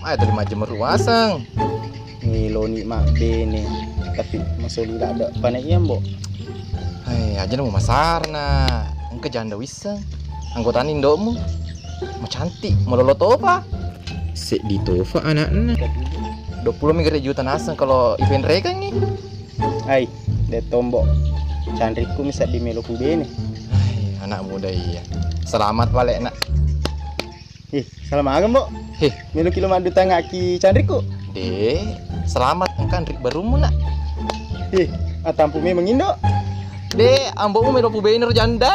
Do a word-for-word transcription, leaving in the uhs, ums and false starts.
Ai, tuli majjemmeru waseng. Ngeloni mabbene, tapi masoli ladde' pana iya, Mbok. Hai, aja' na mumasarna. Engka janda wisseng. Anggotana indo'mu. Macantik, malolo topa. Seddi tofa ana'na. Dua puluh mi gare' juta naseng kalau ipenrekangngi. Ai, de' to, Mbok. Canrikku mi seddi melo kubene. Hai, anak muda iya. Selamat pale, Nak. Eh, salamaga, Mbok. Heh. Meloki lo maddutangaki canrikku? De', selamat engka anrik barummu, Nak. Eh, atampu memang indo'. De', ambo'mu melo pubene ro janda.